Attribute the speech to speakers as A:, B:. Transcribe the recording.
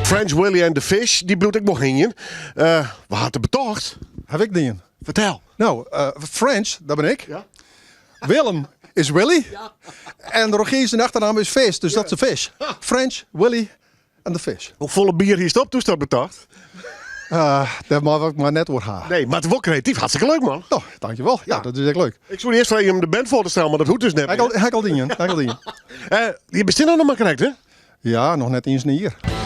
A: French Willy and the Fish, dy bliuwt ek wol hingjen. Uh, wa hat it betocht?
B: Haw ik dien.
A: Fertel.
B: No, uh, French, dat bin ik. Ja. Willem is Willy. Ja. En Rogier syn achternaam is Fish, dus dat is de Fish. French, Willy en de Fish.
A: Hoefolle bier hiest op doe'tst dat betocht?
B: Uh, dêr mei ik mar net oer ha.
A: Nee, mar it is wol kreatyf. Hartstikke leuk, man.
B: Oh, dankjewol. Ja, dat is ek leuk.
A: Ik soe earst freegje om de band foar te stellen, mar dat hoecht dus net.
B: Ha ik al dien. Ha ik al dien.
A: Uh, je besteane noch mar krekt, hè?
B: Ja, noch net iens in jier.